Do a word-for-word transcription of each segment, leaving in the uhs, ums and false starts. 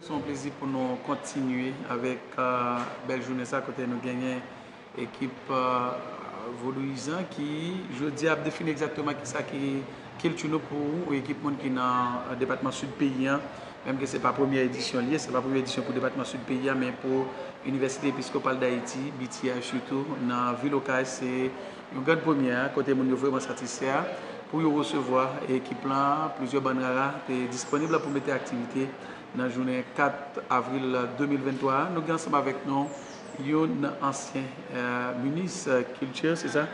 Se yon plezi pou nou kontinye avèk, euh, bèl jounen sa kote nou genyen ekip, euh, vodouyizan ki jodi a ap defini egzakteman kisa ki kilti nou pou ekip moun ki nan, euh, depatman sid peyi an. Menm ke se pa premyè edisyon li ye, se pa premyè edisyon pou depatman sid peyi an, men pou Inivèsite Episkopal Dayiti, B T I, sitou nan vil Okay, se yon grann premyè kote moun yo vrèman satisfè pou yo resevwa ekip lan, plizyè bann rara te disponib la pou mete aktivite nan jounen kat avril de mil venntwa a. Nou gen ansanm avèk nou yon ansyen, euh, minis, euh, kilti, se sa,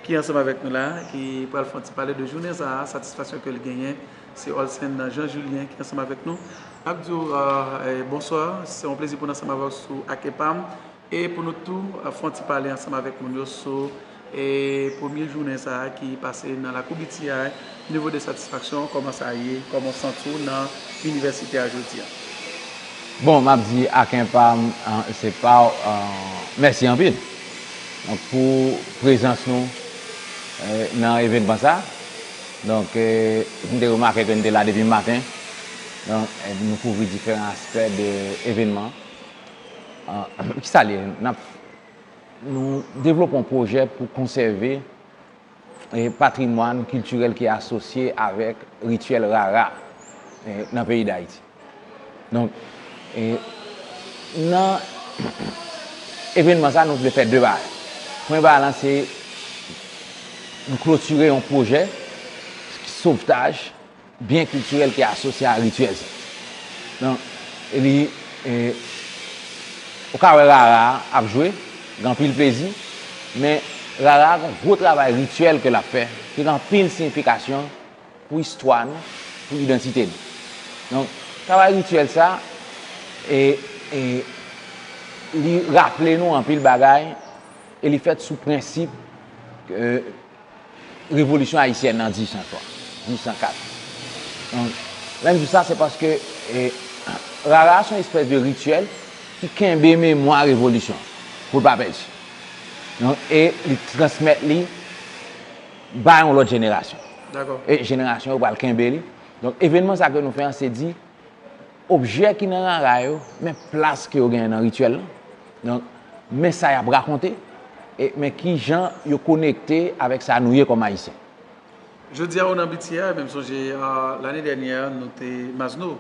ki ansanm avèk nou la, ki pral fè yon ti pale de jounen sa a, satisfaksyon ke l genyen. Se Olsen Jean Julien ki ansanm avèk nou. N ap di w, euh, eh, bonswa, se yon plezi pou n ansanm avè w sou Ak Epam. E pou nou tou, euh, fè yon ti pale ansanm avèk moun yo sou, eh, premye jounen sa a ki pase nan lakou B T I, nivo de satisfaksyon, kòman sa ye, kòman w santi w nan inivèsite a jodi a? Bon, m ap di Ak Epam, euh, se pa, euh, mèsi anpil. Donk, pou prezans nou, euh, nan evènman sa. Donk, euh, m te remake ke n te la depi maten. Donk, euh, nou kouvri diferan aspè de evènman. Ah, kisa l ye? N ap, nou devlope yon pwojè pou konsève, eh, patrimwàn kiltirèl ki asosye avèk rityèl rara, eh, nan peyi Dayiti. Donk, eh, nan evènman sa, nou vle fè de bagay. Premye bagay lan, se nou klotire yon pwojè sovtaj byen kiltirèl ki asosye a rityèl sa. Donk, e li, e, ou ka wè rara a ap jwe, gen anpil plezi, men rara a gen gwo travay rityèl ke l ap fè, ki gen anpil siyifikasyon pou istwa nou, pou idantite nou. Donk, travay rityèl sa, e, e, li raple nou anpil bagay, e li fèt sou prensip, e, Revolisyon ayisyèn nan disan twa, disan kat. Donk, lè m di sa, se paske, e, rara a se yon espès de rityèl ki kenbe memwa revolisyon pou l pa pèdi. Donk, e li transmèt li bay yon lòt jenerasyon. Dakò. E jenerasyon yo pral kenbe li. Donk, evènman sa ke nou fè an, se di, objè ki nan rara yo, men plas ke yo genyen nan rityèl lan. Donk, men sa y ap rakonte, e men kijan yo konekte avèk sa nou ye kòm Ayisyen. Jodi a, ou nan B T I, men m sonje, a, lane dènyè, nou te Mazno.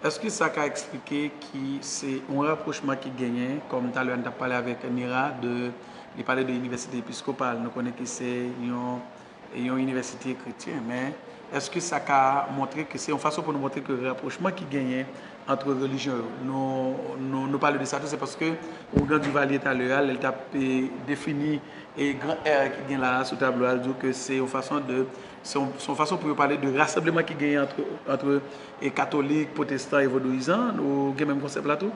Èske sa ka eksplike ki se yon rapwochman ki genyen, kòm talè a n t ap pale avèk Nira, de, li pale de Inivèsite Episkopal, nou konnen ki se yon yon inivèsite kretyen, men èske sa ka montre ke se yon fason pou nou montre ke rapwochman ki genyen ant relijyon yo? Nou, nou, nou pale de sa tou, se paske Ougan Duvalier talè a, lè l t ap, e, defini, e, gran R ki gen la a sou tablo a, l di w ke se yon fason de, se yon, se yon fason pou yo pale de rasanbleman ki genyen ant, ant, e, katolik, pwotestan e vodouyizan. Ou gen menm konsèp la tou?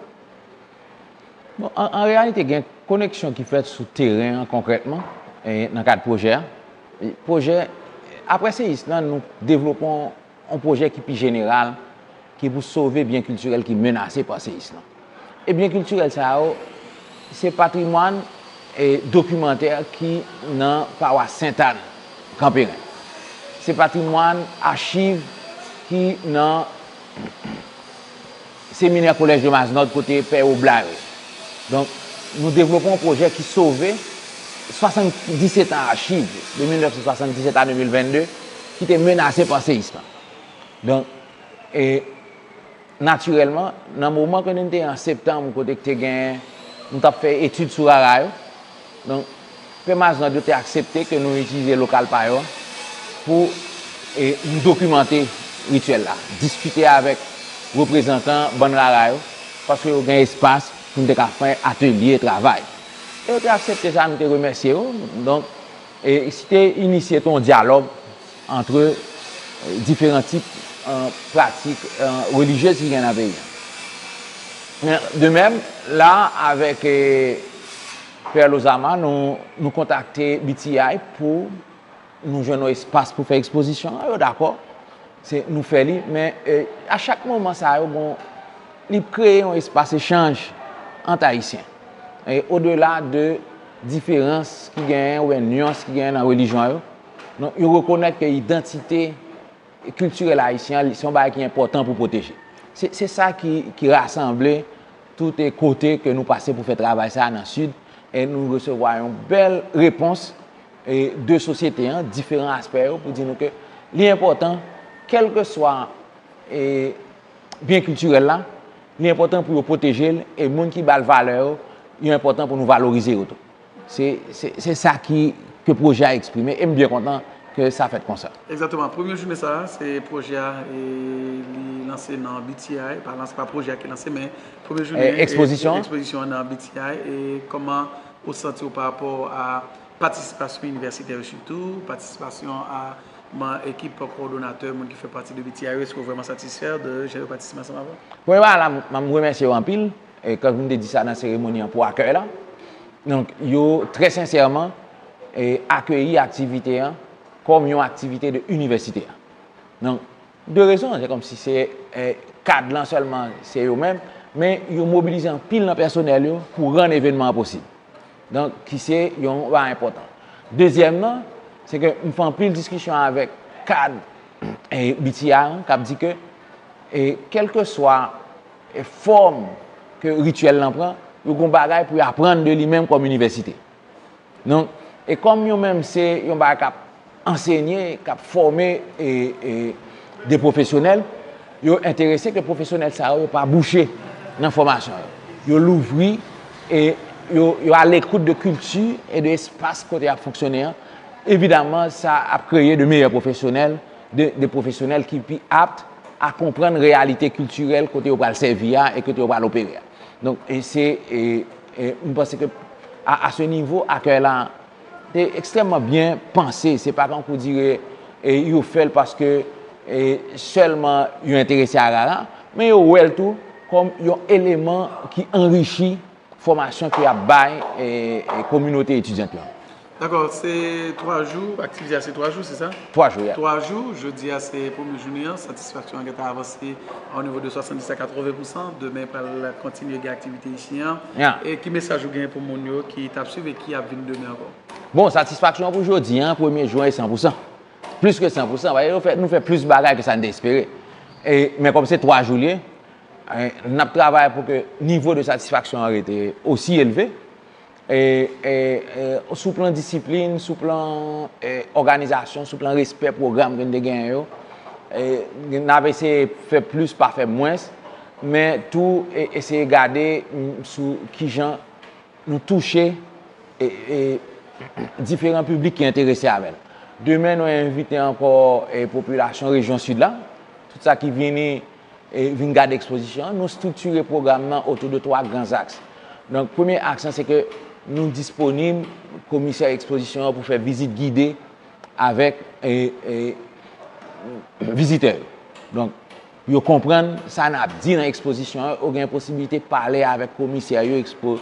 Bon, an, an reyalite, gen koneksyon ki fèt sou teren an konkrètman, e, nan kad pwojè a. E, pwojè, apre seyis lan, nou devlope yon, yon pwojè ki pi jeneral, ki pou sove byen kiltirèl ki menase pa seyis lan. E byen kiltirèl sa yo, se patrimwàn, e, dokimantè ki nan pawas Sentàn, Kanperen. Se patrimwàn achiv ki nan seminè Collège de Mazenod kote pè Obla yo ye. Donk, nou devlope yon pwojè ki sove swasanndisèt an achiv, de mil nèf san swasanndisèt a de mil vennde, ki te menase pa seyis lan. Donk, e, natirèlman, nan moman ke nou te an septanm, kote ke te gen, nou t ap fè etid sou rara yo, donk, pè Mazenod yo te aksepte ke nou itilize lokal pa yo pou, e, nou dokimante rityèl la, diskite avèk reprezantan bann rara yo, paske yo gen espas pou nou te ka fè atelye travay. E yo te aksepte sa, nou te remèsye yo. Donk, e, se te inisye tou yon dyalòg ant, e, diferan tip, e, pratik, e, relijyez ki gen nan peyi a. Men, de menm, la, avèk, e, Pè Lozama, nou, nou kontakte B T I pou nou jwenn yon espas pou fè ekspozisyon an, yo dakò. Se nou fè li, men, e, a chak moman sa yo, bon, li kreye yon espas echanj ant Ayisyen. E, odela de diferans ki genyen, oubyen nyans ki genyen nan relijyon yo, donk, yo rekonèt ke idantite kiltirèl ayisyen an, se yon bagay ki enpòtan pou pwoteje. Se, se sa ki, ki rasanble tout e kote ke nou pase pou fè travay sa a nan Sid, e nou resevwa yon bèl repons e de sosyete an, diferan aspè yo, pou di nou ke li enpòtan, kèlkeswa e byen kiltirèl la, li enpòtan pou yo pwoteje l, e moun ki ba l valè yo, yo enpòtan pou nou valorize yo tou. Se, se, se sa ki, ke pwojè a eksprime, e m byen kontan ke sa fèt konsa. Egzakteman. Premye jounen sa a, se pwojè a, e li lanse nan B T I, pa lanse, pa pwojè a ki lanse, men premye jounen, e, ekspozisyon an nan B T I, e kòman ou santi w pa rapò a patisipasyon inivèsitè yo sitou, patisipasyon a man ekip kowòdonatè, moun ki fè pati de B T I yo, èske w vrèman satisfè de jan yo patisipe ansanm avè w? Premye bagay la, m, m remèsye yo anpil, e kòm m te di sa nan seremoni an pou akèy la. Donk, yo trè sensèman e akeyi aktivite an kòm yon aktivite de inivèsite an. Donk, de rezon, se kòmsi se e kad lan sèlman, se yo menm, men yo mobilize anpil nan pèsonèl yo pou rann evènman an posib. Donk, ki se yon bagay enpòtan. Dezyèmman, se ke m fè anpil diskisyon avèk kad e B T I an, k ap di ke e kèlkeswa e fòm ke rityèl lan pran, yo gon bagay pou yo aprann de li menm kòm inivèsite. Donk, e kòm yo menm se yon bagay k ap ansenye, k ap fòme e, e de pwofesyonèl, yo enterese ke pwofesyonèl sa yo, yo pa bouche nan fòmasyon yo. Yo louvri e yo, yo alekout de kilti e de espas kote y ap fonksyone an. Evidaman, sa ap kreye de meyè pwofesyonèl, de, de pwofesyonèl ki pi apt a konprann reyalite kiltirèl kote yo pral sèvi a e kote yo pral opere a. Donk, e se, e, e, m panse ke a, a se nivo, akèy la te ekstrèmman byen panse. Se pa kankou dire e, yo fè l paske e, sèlman yo enterese a rara, men yo wè l tou kòm yon eleman ki anrichi fòmasyon ke y ap bay e, e, kominote etidyant lan. Dakò, se twa jou, aktivite a se twa jou, se sa? Twa jou, ya. Twa jou, jodi a se premye jounen an, satisfaksyon an gentan avanse o nivo de swasanndis a katreven pousan, demen pral kontinye gen aktivite isi an. Ya. E ki mesaj ou gen pou moun yo ki t ap swiv e ki ap vin demen ankò? Bon, satisfaksyon an pou jodi an, premye jou an, e san pousan. Plis ke san pousan, paske nou fè, nou fè plis bagay ke sa n te espere. E, men kòm se twa jou li ye, e, n ap travay pou ke nivo de satisfaksyon an rete osi elve. E, e, e, sou plan disiplin, sou plan e, òganizasyon, sou plan respè pwogram ke n te genyen yo, e, n ap eseye fè plis, pa fè mwens, men tou e, eseye gade mm, sou kijan nou touche e, e, diferan piblik ki enterese avè l. Demen, nou envite ankò e, popilasyon rejyon Sid la, tout sa ki vini e, vin gade ekspozisyon an, nou estriktire pwogram nan otou de twa gran aks. Donk, premye aks lan, se ke nou disponib, komisè ekspozisyon an, pou fè vizit gide avèk e, e, vizitè yo. Donk, yo konprann sa n ap di nan ekspozisyon an, yo gen posiblite pale avèk komisè yo, ekspo,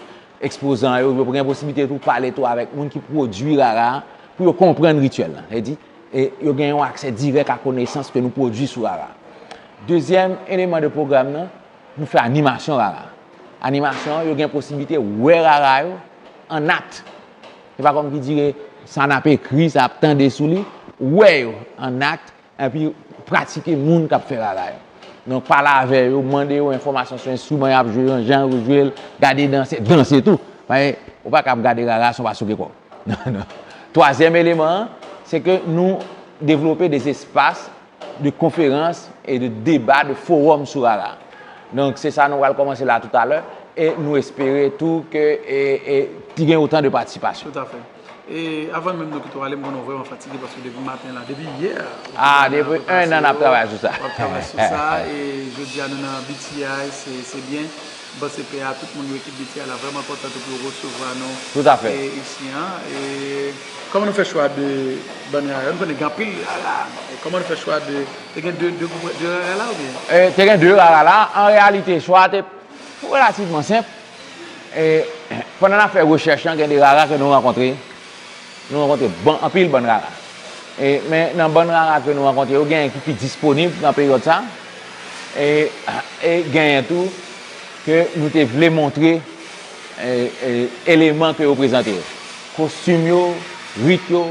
ekspozan yo, yo gen posiblite tou pale tou avèk moun ki pwodui rara a, pou yo konprann rityèl lan. Sa vle di, e yo gen yon aksè dirèk a konesans ke nou pwodui sou rara. Dezyèm eleman de pwogram nan, nou fè animasyon rara. Animasyon an, yo gen posiblite wè rara yo an akt. Se pa kòm ki dire sa n ap ekri, sa n ap tande sou li, wè yo an akt, epi pratike moun k ap fè rara yo. Donk, pale avè yo, mande yo enfòmasyon sou enstriman y ap jwe, jan yo jwe l, gade danse, danse tou. Paske ou pa ka ap gade rara san w pa souke kò w. Non, non. Twazyèm eleman an, se ke nou devlope de espas de konferans e de deba, de fowòm sou rara. Donk, se sa nou pral kòmanse la toutalè, e nou espere tou ke e, e, ti gen otan de patisipasyon. Toutafè. E avan menm nou kite w ale, m konnen w vrèman fatige paske depi maten la, depi yè, ou te nan travay sou sa. Ah, depi enn an n ap travay sou sa. W ap travay sou sa, e jodi a nou nan B T I, se, se byen. M panse pè a tout moun yo ekip B T I la vrèman kontan tou pou yo resevwa nou. Toutafè. E isi an. E kòman nou fè chwa de bann rara? Nou konnen gen anpil rara. E kòman nou fè chwa de, te gen de, de gwoup, de rara la oubyen? E, te gen de rara la. An reyalite, chwa a te relativman senp. E pandan n ap fè rechèch lan, gen de rara ke nou rankontre. Nou rankontre ban, anpil bann rara. E, men nan bann rara ke nou rankontre yo, genyen ki pi disponib nan peryòd sa. E, e genyen tou ke nou te vle montre e, e, eleman ke yo prezante yo. Kostim yo, rit yo,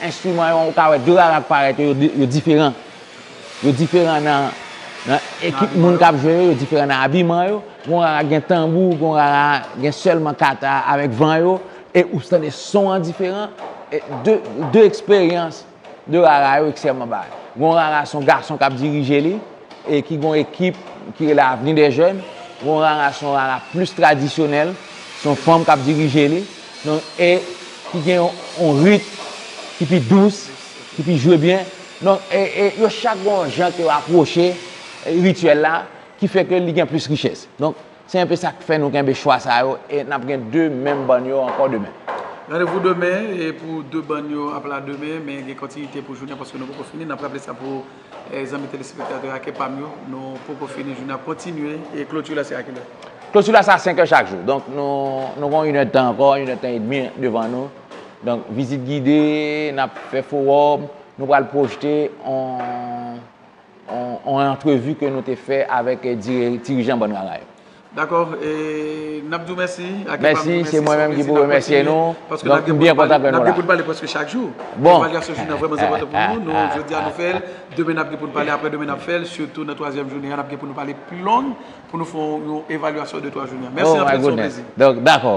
enstriman yo, ou ka wè de rara k parèt yo, yo, yo diferan. Yo diferan nan Nan ekip moun k ap jwe yo, yo diferan nan abiman yo. Gon rara gen tanbou, gon rara gen sèlman kata avèk van yo. E ou tande son an diferan. E de, de eksperyans de rara yo ekstrèmman ba. Gon rara se yon gason k ap dirije li e ki gon ekip ki rele Avenir des Jeunes. Gon rara se yon rara plis tradisyonèl, se yon fanm k ap dirije li. Donk, e ki gen yon, yon rit ki pi dous, ki pi jwe byen. Donk, e, e yo chak gon jan ke yo apwoche, e, rityèl la, ki fè ke li gen plis richès. Donk, se enpe sa k fè nou kenbe chwa sa yo e n ap gen de menm bann yo ankò demen. Randevou demen e pou de bann yo ap la demen, men gen kontinite pou jounen paske nou poko fini. N ap raple sa pou e, zanmi telespektatè ak epam yo, nou poko fini, jounen ap kontinye e kloti la se a kilè? Kloti la se a senk è chak jou. Donk, nou, nou gon inèdtan ankò, inèdtan edmi devan nou. Donk, vizit gide, n ap fè fowòm, nou pral pwojte on, on, on antrevi ke nou te fè avèk, e, diri-, dirijan bann rara yo. Dakò, e n ap di w mèsi ak epam. Mèsi, se mwen menm ki pou remèsye nou. Paske n ap gen pou n pale prèske chak jou. Bon. Evalyasyon jounen an vrèman enpòtan pou nou. Nou, jodi a nou fè l, demen n ap gen pou n pale, aprè demen n ap fè l, sitou nan twazyèm jounen an, n ap gen pou nou pale pi long, pou nou fè yon evalyasyon de twa jounen an. Mèsi anpil, se yon plezi. Donk, dakò.